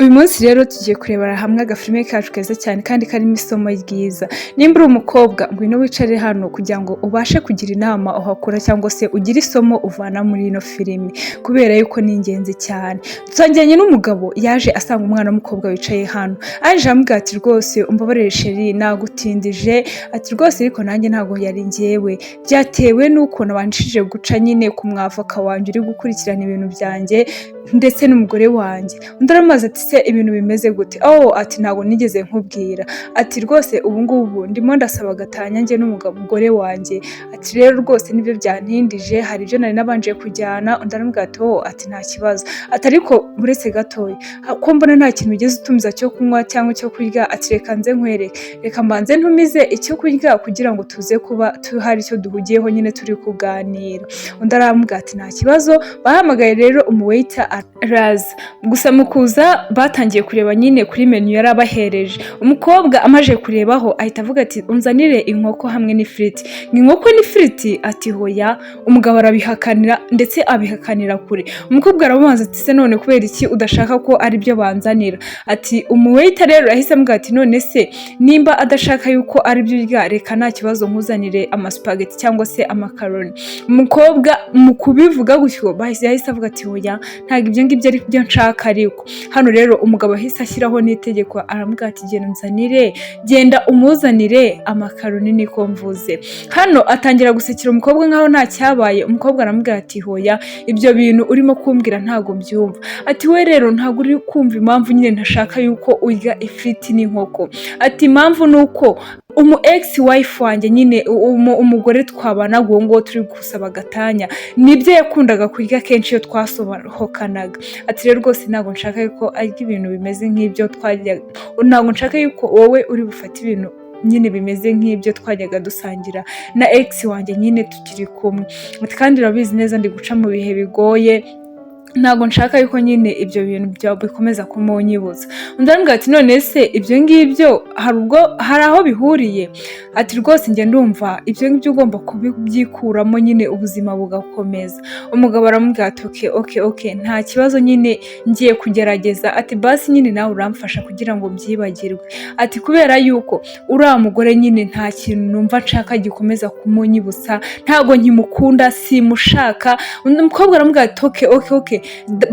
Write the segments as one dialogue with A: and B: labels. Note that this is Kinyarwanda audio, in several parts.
A: Uyu munsi rero tugiye kurebera hamwe agafilime kacu keza cyane kandi karimo isomo ryiza. Nimba uri umukobwa, ngwino wicare hano kugira ngo ubashe kugira inama uhakura cyangwa se ugire isomo uvana muri ino filime, kubera yuko ni ingenzi cyane. Dutangiranye n'umugabo yaje asanga umwana w'umukobwa wicaye hano, aje aramubwira ati: "Rwose umbabarire chérie, nagutindije." Ati: "Rwose ariko nanjye ntabwo yari njyewe, byatewe n'uko nabanshije guca nyine ku mwavoka wanjye uri gukurikirana ibintu byanjye ndetse n'umugore wanjye." Undi aramubaza ati: "Se ibintu bimeze gute?" "Oh," ati, "ntabwo nigeze nkubwira." Ati: "Rwose ubu ngubu ndimo ndasaba gatanya njye n'umugore wanjye." Ati: "Rero rwose nibyo byantindije, hari ibyo nari nabanje kujyana." Undi aramubwira ati: "Oh," ati, "nta kibazo." Ati: "Ariko uretse gatoya, ko mbona nta kintu ugeze utumiza cyo kunywa cyangwa icyo kurya?" Ati: "Reka nze nkwereke, reka mbanze ntumize icyo kurya kugira ngo tuze kuba hari icyo duhugiyeho nyine turi kuganira." Undi aramubwira ati: "Nta kibazo." Bahamagaye rero umuwaiter araza. Gusa mu kuza batangiye kureba nyine kuri menu yari abahereje. Umukobwa amaze kurebaho ahita avuga ati: "Unzanire inkoko hamwe n'ifiriti." Ngo inkoko n'ifiriti? Ati: "Hoya." Umugabo arabihakanira, ndetse abihakanira kure. Umukobwa aramubaza ati: "Se none kubera iki udashaka ko ari byo banzanira?" Ati umuwaiter rero yahise amubwira ati: "None se nimba adashaka yuko ari byo urya, reka nta kibazo nkuzanire amasupageti cyangwa se amakaroni." Umukobwa mu kubivuga gutyo bahise yahise avuga ati: "Hoya, ntabwo ibyo ngibyo ari byo nshaka." Ariko hano rero umugabo ahise ashyiraho n'itegeko, aramubwira ati: "Genda unzanire, genda umuzanire amakaroni, niko mvuze." Hano atangira gusekera umukobwa nkaho nta cyabaye. Umukobwa aramubwira ati: "Hoya, ibyo bintu urimo kumbwira ntabwo mbyumva." Ati: "We rero ntabwo uri kumva impamvu nyine ntashaka yuko urya ifiriti n'inkoko." Ati: "Impamvu ni uko umu ex wife wanjye nyine, umugore twabanaga uwo nguwo turi gusaba gatanya, nibyo yakundaga kurya kenshi iyo twasohokanaga." Ati: "Rero rwose ntabwo nshaka yuko arya ibintu bimeze nk'ibyo twajyaga, ntabwo nshaka yuko wowe uri bufate ibintu nyine bimeze nk'ibyo twajyaga dusangira na ex wanjye nyine tukiri kumwe." Ati: "Kandi urabizi neza ndi guca mu bihe bigoye, ntabwo nshaka yuko nyine ibyo bintu bikomeza kumunyibutsa." Undi aramubwira ati: "None se ibyo ngibyo hari ubwo hari aho bihuriye?" Ati: "Rwose njye ndumva ibyo ngibyo ugomba kubyikuramo nyine, ubuzima bugakomeza." Umugabo aramubwira ati: Okay, nta kibazo nyine, ngiye kugerageza." Ati: "Basi nyine nawe uramfasha kugira ngo mbyibagirwe." Ati: "Kubera yuko uriya mugore nyine nta kintu numva nshaka gikomeza kumunyibutsa, ntabwo nkimukunda, simushaka." Undi mukobwa aramubwira ati: Okay,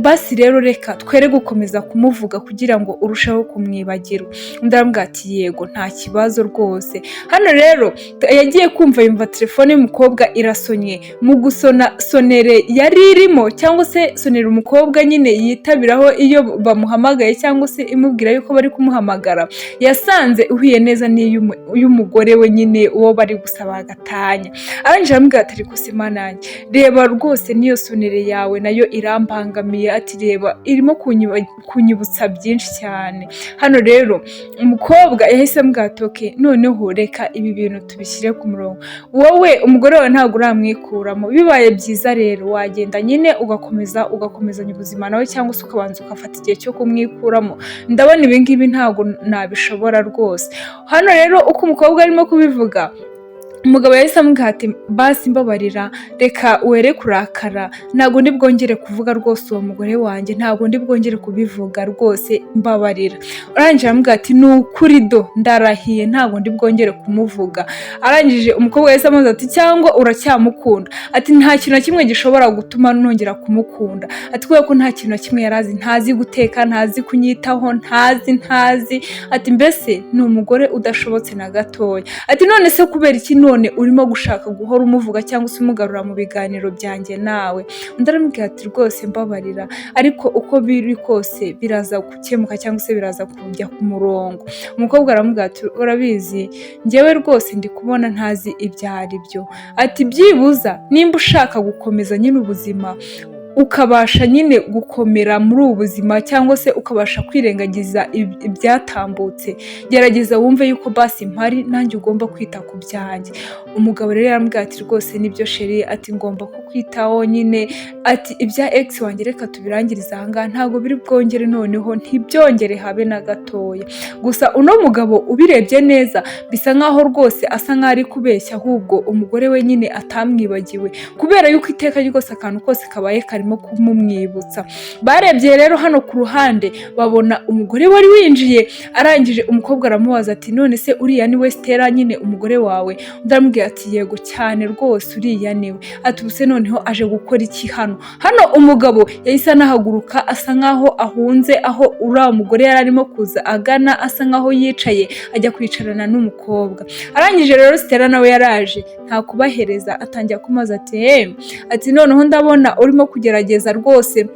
A: basi rero reka twere gukomeza kumuvuga kugira ngo urusheho kumwibagirwa." Undi aramubwira ati: "Yego, nta kibazo rwose." Hano rero yagiye kumva yumva telefone y'umukobwa irasonye. Mu gusona, sonnerie yari irimo, cyangwa se sonnerie umukobwa nyine yitabiraho iyo bamuhamagaye cyangwa se imubwira yuko bari kumuhamagara, yasanze ihuye neza n'iy'umugore we nyine, uwo bari gusaba gatanya. Arangije aramubwira ati: "Ariko se Mana yanjye, reba rwose n'iyo sonnerie yawe nayo irambangamiye." Ati: "Reba irimo kunyibutsa byinshi cyane." Hano rero umukobwa yahise amubwira ati: "Okay, noneho reka ibi bintu tubishyire ku murongo. Wowe umugore wawe ntabwo uramwikuramo. Bibaye byiza rero wagenda nyine ugakomeza ugakomezanya ubuzima nawe, cyangwa se ukabanza ugafata igihe cyo kumwikuramo. Ndabona ibi ngibi ntabwo nabishobora rwose." Hano rero uko umukobwa arimo kubivuga, umugabo yahise amubwira ati: "Basi mbabarira, reka were kurakara, ntabwo ndi bwongere kuvuga rwose uwo mugore wanjye, ntabwo ndi bwongere kubivuga rwose, mbabarira." Arangije aramubwira ati: "Ni ukuri do, ndarahiye, ntabwo ndi bwongere kumuvuga." Arangije umukobwa yahise amubaza ati: "Cyangwa uracyamukunda?" Ati: "Nta kintu na kimwe gishobora gutuma nongera kumukunda." Ati: "Kubera ko nta kintu na kimwe yari azi, ntazi guteka, ntazi kunyitaho, ntazi, ntazi." Ati: "Mbese ni umugore udashobotse na gatoya." Ati: "None se kubera iki none urimo gushaka guhora umuvuga cyangwa se umugarura mu biganiro byanjye nawe?" Undi aramubwira ati: "Rwose mbabarira, ariko uko biri kose biraza gukemuka cyangwa se biraza kujya ku murongo." Umukobwa aramubwira ati: "Urabizi, njyewe rwose ndi kubona ntazi ibyo ari byo." Ati: "Byibuza nimba ushaka gukomeza nyine ubuzima, ukabasha nyine gukomera muri ubu buzima cyangwa se ukabasha kwirengagiza ibyatambutse, gerageza wumve yuko basi mpari nanjye ugomba kwita ku byanjye." Umugabo rero yaramubwira ati: "Rwose nibyo chérie," ati: "ngomba kukwitaho nyine." Ati: "Ibya ex wanjye reka tubirangirize aha ngaha, ntabwo biri bwongere noneho, ntibyongere habe na gatoya." Gusa uno mugabo ubirebye neza bisa nkaho rwose asa nkaho ari kubeshya, ahubwo umugore we nyine atamwibagiwe, kubera yuko iteka ryose akantu kose kabaye karimo. arimo kumumwibutsa. Barebye rero hano ku ruhande, babona umugore wari winjiye. Arangije umukobwa aramubaza ati: "None se uriya ni we Stella nyine, umugore wawe?" Undi aramubwira ati: "Yego cyane rwose, uriya niwe." Ati: "Ubuse noneho aje gukora iki hano?" Hano umugabo yahise anahaguruka, asa nkaho ahunze aho uriya mugore yari arimo kuza agana, asa nkaho yicaye, ajya kwicarana n'umukobwa. Arangije rero Stella nawe yaraje, nta kubahereza, atangira kumubaza ati: "Hey," ati, "noneho ndabona urimo kugerageza rwose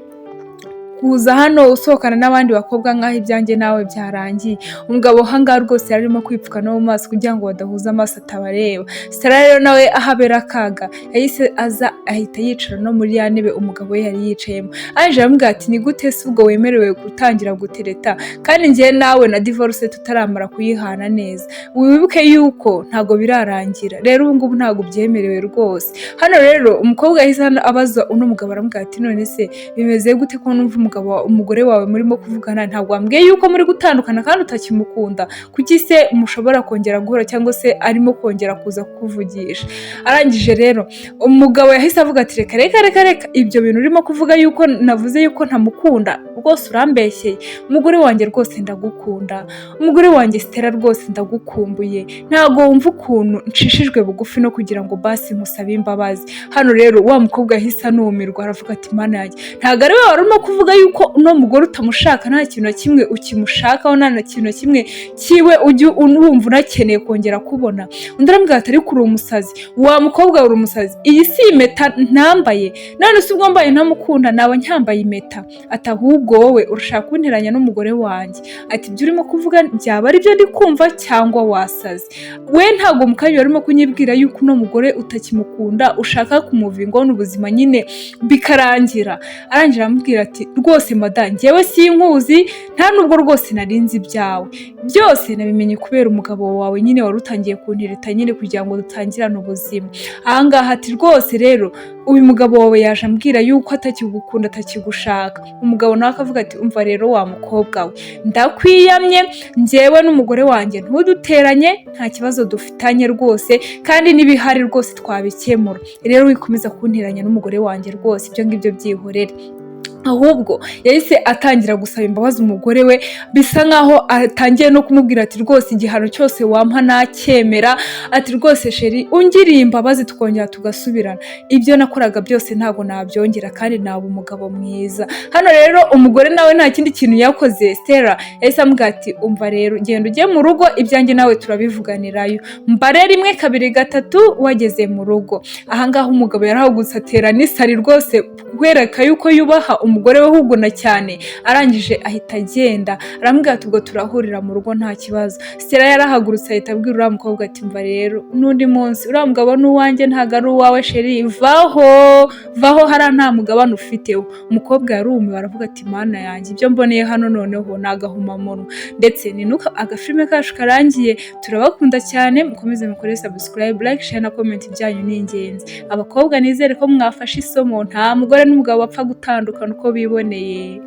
A: kuza hano usohokana n'abandi bakobwa nk'aho ibyanjye nawe byarangiye." Umugabo ahangaha rwose yari arimo kwipfuka no mu maso kugira ngo badahuza amaso, atabareba. Stella rero nawe aho abera akaga, yahise aza ahita yicara no muri ya ntebe umugabo we yari yicayemo. Arangije aramubwira ati: "Ni gute se ubwo wemerewe gutangira gutereta kandi njye nawe na divorce tutaramara kuyihana neza? Wibuke yuko ntabwo birarangira. Rero ubu ngubu ntabwo byemerewe rwose." Hano rero umukobwa yahise abaza uno mugabo, aramubwira ati: "None se bimeze gute ko numva umugore wawe murimo kuvugana? Ntabwo wambwiye yuko muri gutandukana kandi utakimukunda? Kuki se mushobora kongera guhura, cyangwa se arimo kongera kuza kukuvugisha?" Arangije rero umugabo yahise avuga ati: "Reka, reka, reka, reka! Ibyo bintu urimo kuvuga yuko navuze yuko ntamukunda, rwose urambeshyeye. Umugore wanjye rwose ndagukunda, umugore wanjye Stella, rwose ndagukumbuye. Ntabwo wumva ukuntu nshishijwe bugufi no kugira ngo basi nkusabe imbabazi." Hano rero wa mukobwa yahise anumirwa, aravuga ati: "Mana yanjye, ntabwo ari we wari urimo kuvuga yuko uno mugore utamushaka, nta kintu na kimwe ukimushakaho, nta na kintu na kimwe kiwe ujya wumva unakeneye kongera kubona?" Undi aramubwira ati: "Ariko uri umusazi wa mukobwa, uri umusazi. Iyi si impeta ntambaye? None se ubwo mbaye ntamukunda naba ncyambaye impeta?" Ati: "Ahubwo wowe urashaka kunteranya n'umugore wanjye." Ati: "Ibyo urimo kuvuga byaba ari byo ndi kumva cyangwa wasaze we? Ntabwo mu kanya warimo kunyibwira yuko uno mugore utakimukunda, ushaka kumuvingaho n'ubuzima nyine bikarangira?" Arangira aramubwira ati: "Rwose mada, njyewe sinkuzi, nta nubwo rwose narinzi ibyawe byose. Nabimenye kubera umugabo wawe nyine wari utangiye kuntereta nyine kugira ngo dutangirane ubuzima ahangaha." Ati: "Rwose rero uyu mugabo wawe yaje ambwira yuko atakigukunda, atakigushaka." Umugabo nawe akavuga ati: "Umva rero wa mukobwa we, ndakwiyamye, njyewe n'umugore wanjye ntuduteranye. Nta kibazo dufitanye rwose, kandi n'ibihari rwose twabikemura. Rero wikomeza kunteranya n'umugore wanjye rwose, ibyo ngibyo byihorere." Ahubwo yahise atangira gusaba imbabazi umugore we, bisa nkaho atangiye no kumubwira ati: "Rwose igihano cyose wampa nacyemera." Ati: "Rwose chérie, ungiriye imbabazi tukongera tugasubirana, ibyo nakoraga byose ntabwo nabyongera kandi naba umugabo mwiza." Hano rero umugore nawe nta kindi kintu yakoze, Stella yahise amubwira ati: "Umva rero, genda ujye mu rugo, ibyanjye nawe turabivuganirayo. Mbare rimwe, kabiri, gatatu, wageze mu rugo." Ahangaha umugabo yarahagurutse, atera n'isari rwose kwereka yuko yubaha umugore we ahubwo na cyane. Arangije ahita agenda, aramubwira ati: "Ubwo turahurira mu rugo, nta kibazo." Stella yarahagurutse, ahita abwira uriya mukobwa ati: "Mva rero, n'undi munsi uriya mugabo ni uwanjye, ntabwo ari uwawe. Chérie, vaho, vaho hariya, nta mugabane ufiteho." Umukobwa yarumiwe, aravuga ati: "Mana yanjye, ibyo mboneye hano noneho ni agahomamunwa." Ndetse ni nuko agafilime kacu karangiye. Turabakunda cyane, mukomeze mukore subscribe, like, share na comment, byanyu ni ingenzi. Abakobwa, nizere ko mwafashe isomo. Nta mugore n'umugabo bapfa gutandukana uko biboneye.